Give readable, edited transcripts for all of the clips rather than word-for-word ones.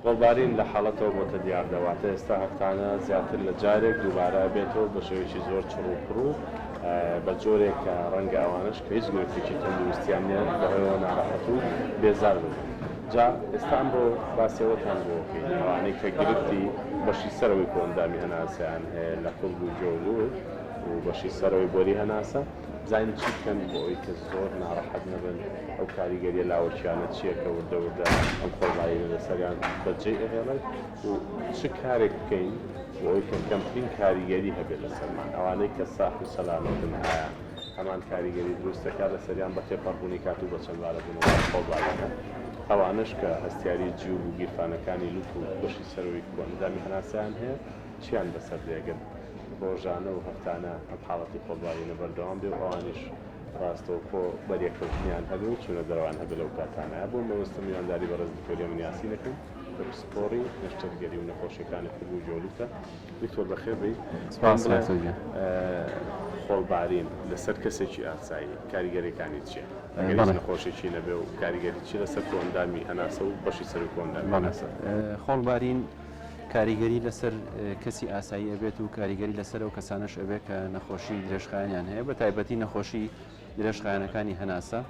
خۆڵبارین لە حاڵەتەوە بۆتە دیاردە، واتە ئێستا هەفتانە زیاتر لە جارێک دووبارە ئەبێتەوە بە شێوەیەکی زۆر چڕ و پڕ و بە جۆرێک کە ڕەنگە ئەوانەش کە هیچ گرفتێکی تەندروستیان نیە بەهۆیەوە ناڕەحەت و بێزار ببن. جا ئێستا ئەمڕۆ باسی ئەوەتان بۆ ئەکەین ئەوانەی کە گرفتی بەشی سەرەوەی کۆئەندامی هەناسەیان هەیە لە قوڕگ و گوێ و لوت و بەشی سەرەوەی بۆری هەناسە، بزانین چی بکەن بۆ ئەوەی کە زۆر ناڕەحەت نەبن، ئەو کاریگەریە لاوەکیانە چیە کە وردە وردە ئەم خۆڵبارینە لەسەریان بەجێی ئەهێڵێت و چ کارێک بکەین بۆ ئەوەی کە کەمترین کاریگەری هەبێت لەسەرمان، ئەوانەی کە ساح و سەلامەتن ئایا هەمان کاریگەری دروست دەکات لەسەریان بە تێپەڕبوونی کات و بە چەندبارە بوونەوەی ئەم خۆڵبارینە، ئەوانەش کە هەستیاری جیوب و گیرفانەکانی لوت و بەشی سەرەوەی کۆئەندامی هەناسەیان هەیە چیان بەسەر دێ گەر ڕۆژانە و هەفتانە ئەم حاڵەتی خۆڵبارینە بەردەوام بێ و ئەوانیش ڕاستەوخۆ بەریەککەوتنیان هەبێ و چوونە دەرەوەیان هەبێ لەو کاتانەیا. بۆ مەبەستە میوانداری بەڕێز دکتۆر هێمن یاسین ئەکەین کە پسپۆڕی نەشتەرگەری و نەخۆشیەکانی قوڕگ و گوێ و لوتە. دکتۆر بەخێر بێی. پێم سپاس بڵێ کاک سۆرگیان. خۆڵبارین لەسەر کەسێکی ئاسایی کاریگەریەکانی چیە؟ ئەگەر هیچ بەڵێ. نەخۆشیەکی نەبێ و کاریگەری چی لەسەر کۆئەندامی هەناسە و بەشی سەروی کۆئەندامی بەڵێ. هەناسە؟ خۆڵبارین کاریگەری لەسەر کەسی ئاسایی ئەبێت و کاریگەری لەسەر ئەو کەسانەش ئەبێت کە نەخۆشی درێژخایەنیان هەیە بە تایبەتی نەخۆشی درێژخایەنەکانی هەناسە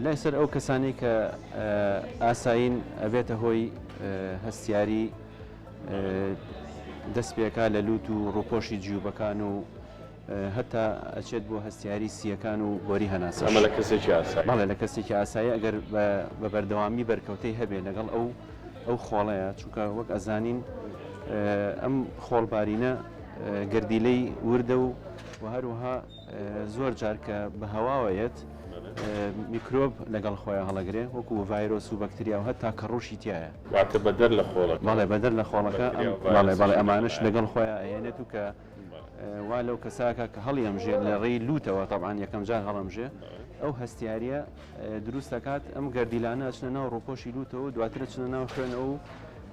لای سەر ئەو کەسانی کە ئاسایین ئەبێتە هۆی هەستیاری دەست پێکا لە لوت و ڕوپۆشی جیوبەکان و هەتا ئەچێت بۆ هەستیاری سییەکان و بۆری هەناسەش. ئەمە لە کەسێکی ئاسایی. بەڵێ لە کەسێکی ئاسایی ئەگەر بە بەردەوامی بەرکەوتەی هەبێ لەگەڵ ئەو ئەو خۆڵەیە چونکە وەک ئەزانین ئەم خۆڵبارینە گەردیلەی وردە و و هەروەها زۆر جار کە بە هەواوە یەت میکرۆب لەگەڵ خۆیان هەڵەگرێ وەکو ڤایرۆس و بەکتریا و هەتا کەڕووشی تایە. واتە بەدەر لە خۆڵەکە. بەڵێ بەدەر لە خۆڵەکە بەڵێ بەڵێ ئەمانەش لەگەڵ خۆیان ئەیەنێت و کە وا لەو کەساکە کە هەڵیئەمژێ لە ڕێی لووتەوە تەبعەن یەکەم جار هەڵەمژێ ئەو هەستیاریە دروست دەکات ئەم گەردیلانە ئەچنە ناو ڕووپۆشی لووتەوە و دواتر ئەچنە ناو خوێنەوە و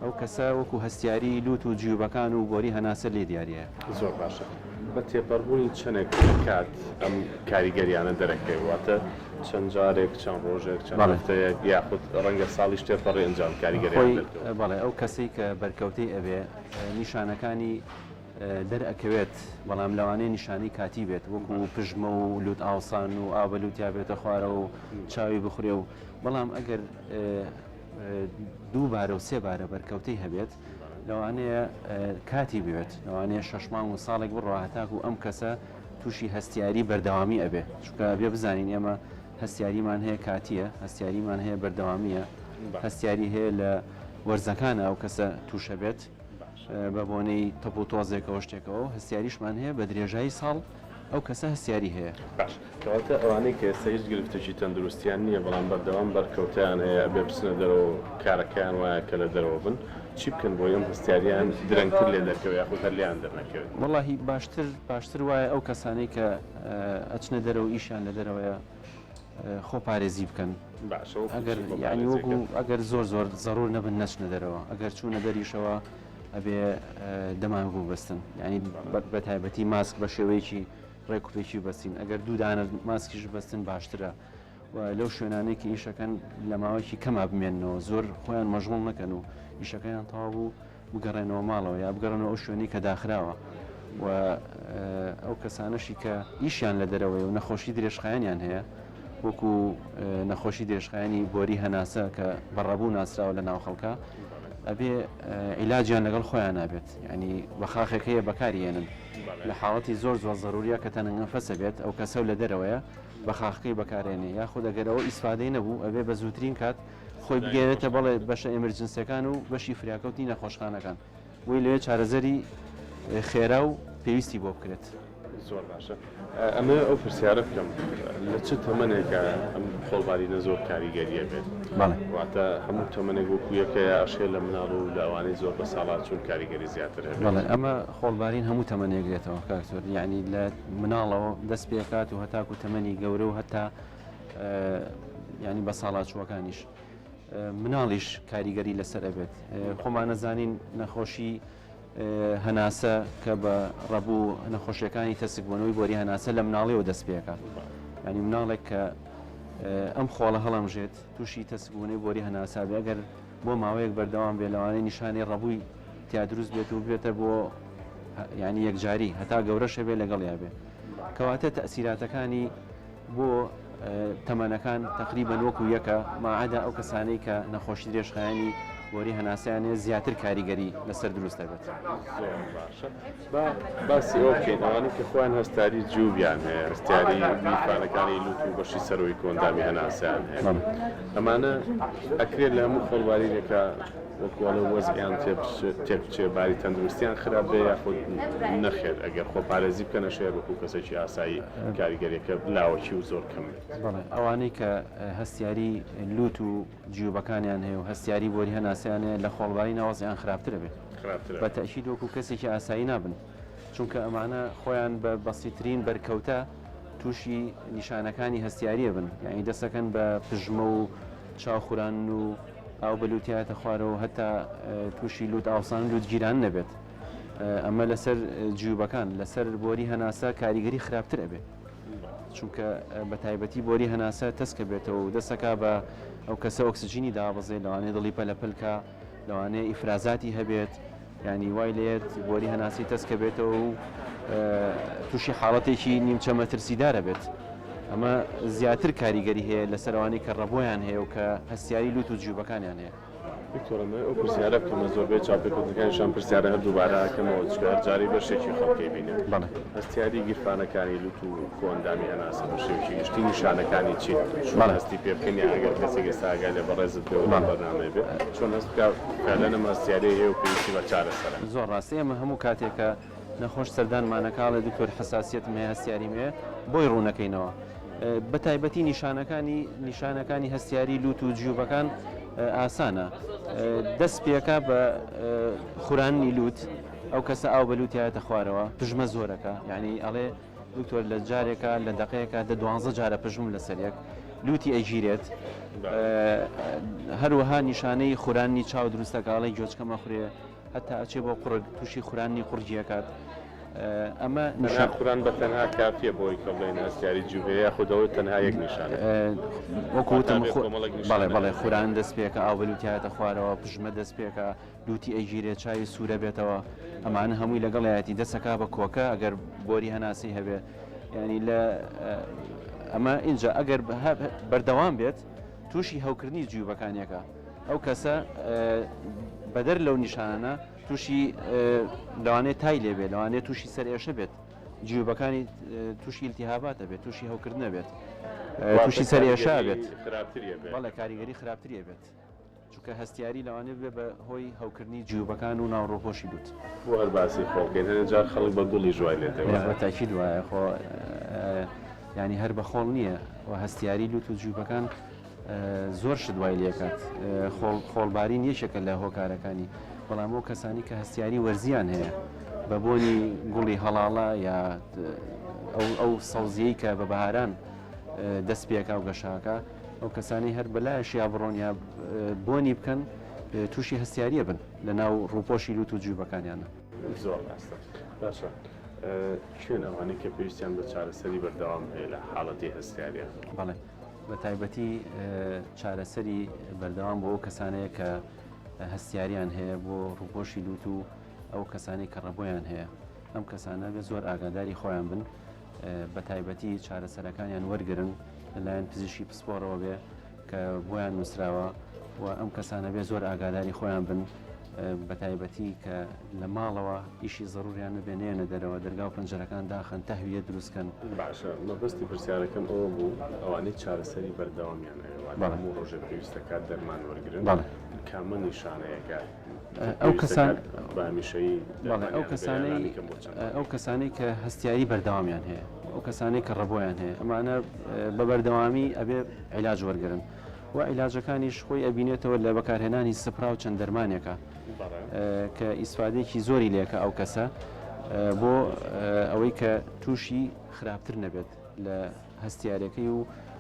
ئەو کەسە وەکو هەستیاری لووت و جیوبەکان و بۆری هەناسە لێ دیاریە. زۆر باشە بە تێپەڕبوونی چەنێک کات ئەم کاریگەریانە دەرەکەوێ واتە چەند جارێک چەند ڕۆژێک چەند بەڵێ. هەفتەیەک یاخود ڕەنگە ساڵیش تێپەڕێ ئینجا ئەم کاریگەریانە خۆی دەرکەون؟ بەڵێ ئەو کەسەی کە بەرکەوتەی ئەبێ نیشانەکانی دەرئەکەوێت، بەڵام لەوانەیە نیشانەی کاتی بێت وەکو پژمە و لوت ئاوسان و ئاو بە لوتیا بێتە خوارەوە و چاوی بخورێ و بەڵام ئەگەر دووبارە و سێبارە بەرکەوتەی هەبێت لەوانەیە کاتی بوێت لەوانەیە شەش مانگ و ساڵێک بڕوا هەتاکو ئەم کەسە تووشی هەستیاری بەردەوامی ئەبێ چونکە بێ بزانین ئێمە هەستیاریمان هەیە کاتیە هەستیاریمان هەیە بەردەوامیە هەستیاری هەیە لە وەرزەکانە ئەو کەسە تووشە بێت بە بۆنەی تەپ و تۆزێکەوە شتێکەوە و هەستیاریشمان هەیە بە درێژایی ساڵ ئەو کەسە هەستیاری هەیە. باش کەواتە ئەوانەی کە ئێستا هیچ گرفتێکی تەندروستیان نییە بەڵام بەردەوام بەرکەوتەیان هەیە ئەبێ بچنە دەرەوە و کارەکەیان وایە کە لە دەرەوە بن چی بکەن بۆی ئەم هەستیارییان درەنگتر لێ دەرکەوێ یاخود هەر لێیان دەرنەکەوێت؟ وەڵاهی باشتر باشتر وایە ئەو کەسانەی کە ئەچنە دەرەوە ئیشیان لە دەرەوەیە خۆ پارێزی بکەن باشە وەکو ئەگەر چی خۆ یعنی پارێزی وەکو کەن؟ ئەگەر زۆر زۆر زەرور نەبن نەچنە دەرەوە ئەگەر چوونە دەریشەوە ئەبێ دەمامک ببەستن یعنی بەڵێ. بە تایبەتی ماسک بە شێوەیەکی ڕێک و پێکی بەستین ئەگەر دوو دانە ماسکیش بەستن باشترە و لەو شوێنانەی کە ئیشەکەن لە ماوەیەکی کەما بمێننەوە زۆر خۆیان مەشغوڵ نەکەن و ئیشەکەیان تەواو بوو بگەڕێنەوە ماڵەوە یا بگەڕێنەوە ئەو شوێنەی کە داخراوە و ئەو کەسانەشی کە ئیشیان لە دەرەوەیە و نەخۆشی درێژخایەنیان هەیە وەکو نەخۆشی درێژخایەنی بۆری هەناسە کە بە ڕەبوو ناسراوە لە ناو خەڵکە ئەبێ عیلاجیان لەگەڵ خۆیان نابێت ینی بە خاخێک هەیە بەکاریێنن لە حاڵەتی زۆر زۆر زەروریە کە تەنەنەفەسە بێت ئەو کەسە لە دەرەوەیە بە خاخەکەی بەکارێنێ یاخود ئەگەر ئەوە ئیسفادەی نەبوو ئەبێ بە زووترین کات خۆی بگەیەنێتە بەڵێ بەشە emergency ەکان و بەشی فریاکەوتنی نەخۆشخانەکان بۆی لەوێ چارەزەری خێرا و پێویستی بۆ بکرێت. زۆر باشە ئەمەوێ ئەو پرسیارە بکەم لە چ تەمەنێکە ئەم خۆڵبارینە زۆر کاریگەریە بێت؟ بەڵێ. واتە هەموو تەمەنێک وەکو یەکە یا ئەشێ لە مناڵ و لە ئەوانەی زۆر بەساڵاچوون کاریگەری زیاتر هەبێت؟ بەڵێ ئەمە خۆڵبارین هەموو تەمەنێک گرێتەوە کاک تۆر یەعنی لە مناڵەوە دەست پێکات و هەتاکو تەمەنی گەورە و هەتا ینی بە ساڵاچووەکانیش مناڵیش کاریگەری لەسەر ئەبێت خۆمانەزانین نەخۆشی هەناسە کە بە ڕەبوو نەخۆشیەکانی تەسکبوونەوەی بۆری هەناسە لە مناڵیەوە دەست پێکات ینی مناڵێک کە ئەم خۆڵە هەڵەمژێت تووشی تەسکبوونەوەی بۆری هەناسا بێ ئەگەر بۆ ماوەیەک بەردەوام بێ لەوانەیە نیشانەی ڕەبووی تیا دروست بێت و بێتە بۆ یعنی یەکجاری هەتا گەورەشە بێ لەگەڵیا بێ کەواتە تەئسیراتەکانی بۆ تەمەنەکان تەقریبەن وەکو یەکە ماعەدا ئەو کەسانەی کە نەخۆشی درێژخایەنی بۆری هەناسەیان هەیە زیاتر کاریگەری لەسەر دروست دەبێت. زۆر باشە با باسی ئەوە بکەین ئەوانەی کە خۆیان هەستیاری جیوبیان هەیە هەستیاری لیفانەکانی لوت و بەشی سەرەوەی کۆئەندامی هەناسەیان هەیە ئەمانە ئەکرێت لە هەموو خۆڵبارینێکا وەکو ئەڵێ وەزعیان تێکبچێ باری تەندروستیان خراپ بێ یاخود نەخێر ئەگەر خۆپارێزی بکەنە شێر وەکو کەسێکی ئاسایی کاریگەریەکە لاوەکی و زۆر کەم بێت. بەڵێ ئەوانەی کە هەستیاری لوت و جیوبەکانیان هەیە و هەستیاری بۆری هەناسەیان هەیە لە خۆڵبارینە وەزعیان خراپترە بێ بە تەئکید وەکو کەسێکی ئاسایی نابن چونکە ئەمانە خۆیان بە بەسیترین بەرکەوتە تووشی نیشانەکانی هەستیاریە بن یعنی دەسەکەن بە پژمە و چاوخوران و ئاو بە لوتیایەتە خوارەوە هەتا تووشی لوت ئاوسان و لوت گیران نەبێت ئەمە لەسەر جیوبەکان لەسەر بۆری هەناسە کاریگەری خراپتر ئەبێت چونکە بە تایبەتی بۆری هەناسە تەسکە بێتەوە و دەسەکا بە ئەو کەسە ئۆکسجینی دابەزێ لەوانەیە دڵی پەلەپەلکە لەوانەیە ئیفرازاتی هەبێت یانی وای لێت بۆری هەناسی تەسکە بێتەوە و تووشی حاڵەتێکی نیمچە مەترسیدارە بێت. ئەمە زیاتر کاریگەری هەیە لەسەر ئەوانەی کە ڕەبۆیان هەیە و کە هەستیاری لوت و جیوبەکانیان هەیە. دکتۆر ئەمەوێ ئەو پرسیارە بکەم لە زۆربەی چاوپێکەوتنەکانیشان پرسیارە هەر دووبارە ئەکەمەوە چونکە هەر جارەی بەشێکی خەڵک ئەیبینێ. بەڵێ. هەستیاری گیرفانەکانی لوت و کۆئەندامی هەناسە بە شێوەیەکی گشتی نیشانەکانی چین؟ چۆن بەڵێ. هەستی پێ بکەین یان ئەگەر کەسێک ئێستا ئاگای لە بەڕێزت بێ و لەم بەڵێ. بەرنامەیە بێ چۆن هەست بکا فعلەن ئەم هەستیاریەی هەیە و پێویستی بە چارەسەرە؟ زۆر ڕاستە ئێمە هەموو کاتێک کە نەخۆش سەردانمان ئەکا ئەڵێ دکتۆر حەساسیەتم هەیە هەستیاریم هەیە بۆی ڕوونەکەینەوە بە تایبەتی نیشانەکانی نیشانەکانی هەستیاری لوت و جیوبەکان ئاسانە دەست پێکا بە خوراننی لوت ئەو کەسە ئاو بە لوتیایەتە خوارەوە پژمە زۆرەکە یعنی ئەڵێ دکتۆر لە جارێکە لە دقەیەکە دە دوانزە جارە پژمم لەسەر یەک لوتی ئەگیرێت هەروەها نیشانەی خوراننی چاو دروستەکە ئەڵێ گۆچکەمە خوێ هەتا ئەچێ بۆ قوڕگ تووشی خورانی قوڕگی ئەکات ئەمە تەنها خوران بە تەنها کافیە بۆی کە بڵێین هەستیاری جوو هەیە یاخود ئەوە تەنها یەک نیشانە؟ وەکو وتم بەڵێ بەڵێ خوران دەست پێکە ئاو بە لوتیایەتە خوارەوە پژمە دەست پێکە لوتی ئەگیرێ چاوی سوورە بێتەوە ئەمانە هەمووی لەگەڵیەتی دەسەکا بە کۆکە ئەگەر بۆری هەناسی هەبێ ینی لە ئەمە اینجا ئەگەر بەردەوام بێت تووشی هەوکردنی جیوبەکانیەکە ئەو کەسە بەدەر لەو نیشانانە تووشی لەوانەیە تای لێبێ لەوانەیە تووشی سەرئێشە بێت جیوبەکانی تووشی التهاباتە بێت تووشی هەوکردنە بێت تووشی سەرئێشە بێت بەڵێ کاریگەری خراپتریە بێت چونکە هەستیاری لەوانەیە بێ بە هۆی هەوکردنی جیوبەکان و ناوڕۆپۆشی لوت. بۆ هەر باسی خۆڵ بکەین هەنێ جار خەڵک بە گوڵیش وای لێ دێ وایە؟ بە تاکید وایە خۆ یانی هەر بە خۆڵ نییە و هەستیاری لوت و جیوبەکان زۆر شت وای لێکات خۆڵ خۆڵبارین یەکێکە لە هۆکارەکانی بەڵام ئەو کەسانی کە هەستیاری وەرزیان هەیە بە بۆنی گوڵی هەڵاڵە یا ئەو سەوزیەی کە بە بەهاران دەست پێکا و گەشاکە ئەو کەسانی هەر بەلایشیا بڕۆن یا بۆنی بکەن تووشی هەستیاریە بن لە ناو ڕووپۆشی لوت و جیوبەکانیانە. زۆر ڕاستە باشە کێن ئەوانەی کە پێویستیان بە چارەسەری بەردەوام هەیە لە حاڵەتی هەستیاریە؟ بەڵێ بە تایبەتی چارەسەری بەردەوام بۆ ئەو کەسانەیە کە هەستیاریان هەیە بۆ ڕووپۆشی لوت و ئەو کەسانی کە ڕەبۆیان هەیە ئەم کەسانە بێ زۆر ئاگاداری خۆیان بن بە تایبەتی چارەسەرەکانیان وەرگن لەلایەن پزیشکی پسپۆڕەوە بێ کە بۆیان نووسراوە و ئەم کەسانە بێ زۆر ئاگاداری خۆیان بن بە تایبەتی کە لە ماڵەوە ئیشی زەروریان نەبێ نەیەنە دەرەوە دەرگا و پەنجەرەکان داخەن تەهویە دروست کەن. باشە مەبەستی پرسیارەکەم ئەوە بوو ئەوانەی چارەسەری بەردەوامیان هەیە واتە هەموو ڕۆژێک پێویست دەکات دەرمان وەرگرن کامە نیشانەیەکە ئەو کەسان بە هەمیشەیی بەڵێ ئەو کەسانەی ئەو کەسانەی کە هەستیاری بەردەوامیان هەیە ئەو کەسانەی کە ڕەبۆیان هەیە ئەمانە بە بەردەوامی ئەبێ عیلاج وەرگرن و عیلاجەکانیش خۆی ئەبینێتەوە لە بەکارهێنانی سپرا و چەند دەرمانێکە کە ئیسفادەیەکی زۆری لێکە ئەو کەسە بۆ ئەوەی کە تووشی خراپتر نەبێت لە هەستیارەکەی و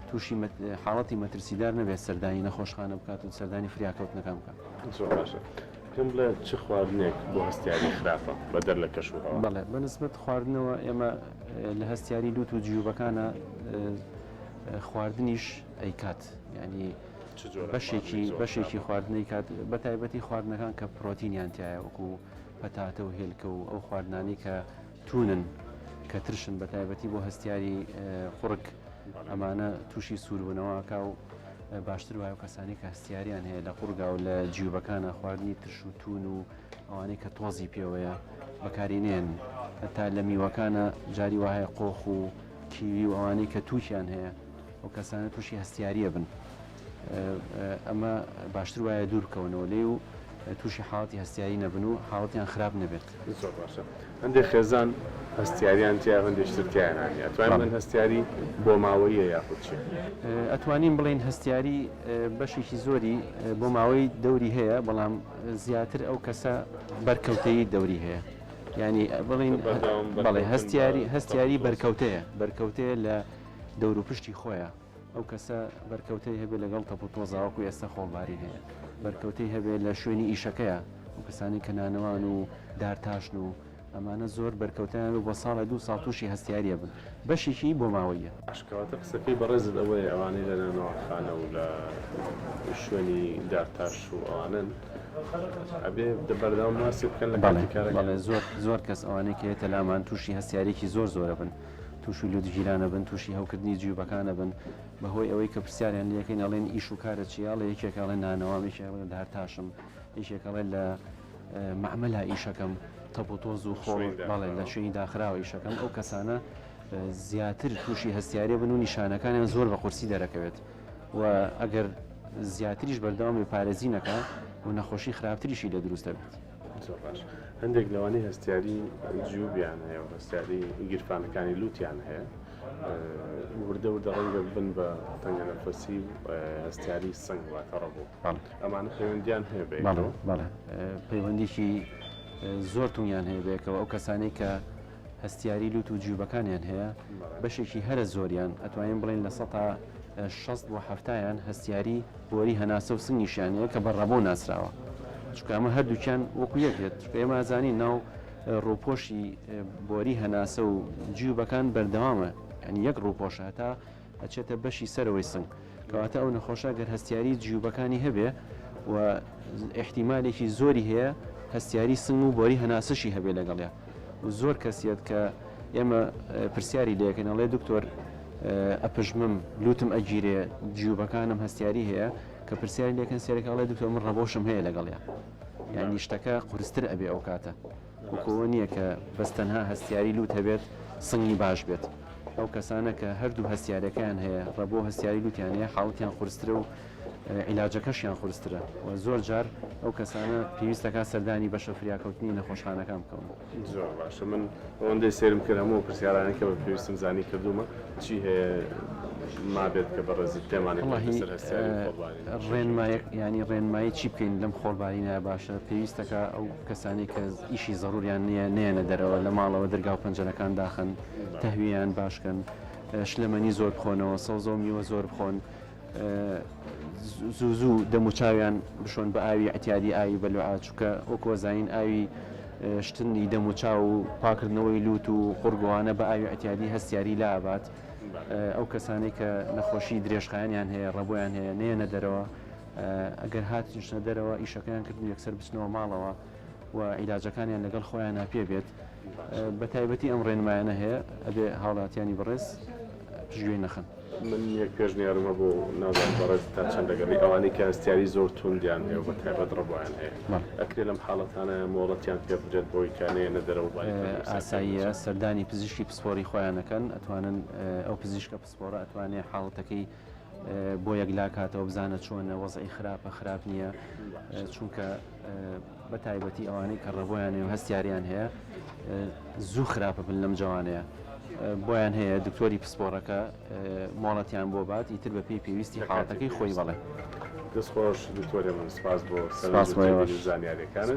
تووشی حاڵەتی مەترسیدار نەبێت سەردانی نەخۆشخانە بکات و سەردانی فریاکەوتنەکان بکات. زۆر باشە پێم بڵێ چ خواردنێک بۆ هەستیاری خراپە بەدەر لە کەش و هەوا؟ بەڵێ بەنسبەت خواردنەوە ئێمە لە هەستیاری لوت و جیوبەکانە خواردنیش ئەیکات یعنی. چ جۆرە بەشێکی خواردنێک زۆر بەشێکی خراپە؟ خواردنەی کات بە تایبەتی خواردنەکان کە پرۆتینیان تایە وەکو پەتاتە و هێلکە و ئەو خواردنانەی کە تونن کە ترشن بە تایبەتی بۆ هەستیاری قوڕگ ئەمانە تووشی سووربوونەوە ئەکا و باشتر وایە کەسانی کە هەستیاریان هەیە لە قوڕگا و لە جیوبەکانە خواردنی ترش و تون و ئەوانەی کە تۆزی پێوەیە بەکاری نێن هەتا لە میوەکانە جاری وایە قۆخ و کیوی و ئەوانەی کە تووکیان هەیە ئەو کەسانە تووشی هەستیاریە بن ئەمە باشتر وایە دوور بکەونەوە لێی و تووشی حاڵەتی هەستیاری نەبن و حاڵەتیان خراپ نەبێت. زۆر باشە هەندێک خێزان هەستیاریان تیایە هەندێک تر تیایان نییە ئەتوانین بڵێن هەستیاری بۆماوەییە یاخود چییە؟ ئەتوانین بڵێین هەستیاری بەشێکی زۆری بۆ ماوەی دەوری هەیە بەڵام زیاتر ئەو کەسە بەرکەوتەیی دەوری هەیە یعنی بڵین بەڵێ هەستیاری هەستیاری بەرکەوتەیە بەرکەوتەیە لە دەوروپشتی خۆیە ئەو کەسە بەرکەوتەی هەبێ لەگەڵ تەپ و تۆزا وەکو ئێستا خۆڵبارین هەیە بەرکەوتەی هەبێ لە شوێنی ئیشەکەیە ئەو کەسانی کە نانەوان و دارتاشن و ئەمانە زۆر بەرکەوتەیان و بۆ ساڵێ دوو ساڵ تووشی هەستیاریە بن بەشێکی بۆ ماوەییە. باش کەواتە قسەکەی بەڕێزت ئەوەیە ئەوانەی لە نانەواخانە و لە شوێنی دارتاش و ئەوانەن ئەبێ بەردەوام ماسک بکەن لە بەڵێ کاتی کارەکەیان؟ بەڵێ زۆر زۆر کەس ئەوانەی کە یەتە لامان تووشی هەستیاریەکی زۆر زۆرە بن تووشی لوتگیران ئەبن، تووشی هەوکردنی جیوبەکان ئەبن، بەهۆی ئەوەی کە پرسیاریان لێکەین ئەڵێن ئیش و کارت چییە، ئەڵێ یەکێک ئەڵێ نانەوام، یەکێک ئەڵێ دارتاشم، یەکێک ئەڵێ لە مەعمەلا ئیشەکەم، تەپ و تۆز و خۆڵ، بەڵێ لە شوێنی داخراوە ئیشەکەم، ئەو کەسانە زیاتر تووشی هەستیاری بن و نیشانەکانیان زۆر بە قورسی دەرەکەوێت و ئەگەر زیاتریش بەردەوام بێ پارێزی نەکا و نەخۆشی خراپتریشی لێ دروست دەبێت. زۆر باش هەندێک لەوانەی هەستیاری جیوبیان هەیە و هەستیاری گیرفانەکانی لوتیان هەیە وردە وردە ڕەنگە بن بە تەنگە نەفەسی و هەستیاری سنگ واتە ڕەبوو ئەمانە پەیوەندیان هەیە بەیەکەوە؟ بەڵێ پەیوەندیکی زۆر تونیان هەیە بەیەکەوە ئەو کەسانەی کە هەستیاری لوت و جیوبەکانیان هەیە بەشێکی هەرە زۆریان ئەتوانین بڵێین 60% بۆ 70یان هەستیاری بۆری هەناسە و سنگیشیان هەیە کە بە ڕەبۆ ناسراوە چونکە ئەمە هەردووکیان وەکو یەک دێت چونکە ئێمە ئەزانین ناو ڕووپۆشی بۆری هەناسە و جیوبەکان بەردەوامە یعنی یەک ڕووپۆشە هەتا ئەچێتە بەشی سەرەوەی سنگ کەواتە ئەو نەخۆشە گەر هەستیاری جیوبەکانی هەبێ و ئیحتیمالێکی زۆری هەیە هەستیاری سنگ و بۆری هەناسەشی هەبێ لەگەڵیا و زۆر کەسیەت کە ئێمە پرسیاری لەکەین ئەڵێ دکتۆر ئەپژمم لوتم ئەگیرێ جیوبەکانم هەستیاری هەیە کە پرسیاری لەکەن سێرەکە ئەڵێ دکتۆر من ڕەبۆشم هەیە لەگەڵیا یعنی شتەکە قورستر ئەبێ ئەو کاتە وەکەوە نییە کە بەس تەنها هەستیاری لوت هەبێت سنگی باش بێت ئەو کەسانە کە هەردوو هەستیارەکەیان هەیە ڕەبۆ هەستیاری لوتیان هەیە حاڵەتیان قورسترە و عیلاجەکەشیان قورسترە و زۆر جار ئەو کەسانە پێویست دەکات سەردانی بەشە فریاکەوتنی نەخۆشخانەکان بکەون. زۆر باشە من ئەوەندەی سەیرم کرد هەموو پرسیارانەی کە بە پێویستم زانی کردوومە چی هەیە مابێت کە بەڕێزت پێمانی بڵێیت وەڵاهی لەسەر هەستیاری و خۆڵبارین ڕێنمایەک یانی ڕێنمایی چی بکەین لەم خۆڵبارینە باشە پێویستەکە ئەو کەسانەی کە ئیشی زەروریان نییە نەیەنە دەرەوە لە ماڵەوە دەرگا و پەنجەرەکان داخەن تەهویەیان باش کەن شلەمەنی زۆر بخۆنەوە سەوزە و میوە زۆر بخۆن زوو زوو دەموچاویان بشۆن بە ئاوی ئەتیادی ئاوی بەلوعە چونکە وەکو ئەزانین ئاوی شتنی دەموچاو و پاکردنەوەی لوت و قوڕگوانە بە ئاوی ئەتیادی هەستیاری لابات ئەو کەسانەی کە نەخۆشی درێژخایەنیان هەیە ڕەبۆیان هەیە نەیەنە دەرەوە ئەگەر هاتنیشنە دەرەوە ئیشەکەیان کردن یەکسەر بچنەوە ماڵەوە و عیلاجەکانیان لەگەڵ خۆیانا پێ بێت بە تایبەتی ئەم ڕێنمایانە هەیە ئەبێ هاوڵاتیانی بەڕێز پشتگوێی نەخەن. من یەک پێشنیارم هەبوو نازانم بەڕێزت تا چەند لەگەڵی ئەوانەی کە هەستیاری زۆر توندیان هەیە و بە تایبەت ڕەبۆیان هەیە ئەکرێ لەم حاڵەتانە مۆڵەتیان پێ بدرێت بۆی کە نەیەنە دەرەوە و باری تەندروستیان پێ ئاساییە بچێت؟ سەردانی پزیشکی پسپۆڕی خۆیان ئەکەن ئەتوانن ئەو پزیشکە پسپۆڕە ئەتوانێ حاڵەتەکەی بۆ یەکلا کاتەوە بزانە چۆنە وەزعی خراپە خراپ نییە چونکە بە تایبەتی ئەوانەی کە ڕەبۆیان و هەستیاریان هەیە زوو خراپە بن لەم جوانەیە بۆیان هەیە دکتۆری پسپۆڕەکە مۆڵەتیان بۆ بات ئیتر بە پێی پێویستی حاڵەتەکەی خۆی بەڵێ. دەست خۆش دکتۆر هێمن سپاس بۆ سەرنج و تێبینی و زانیاریەکانت.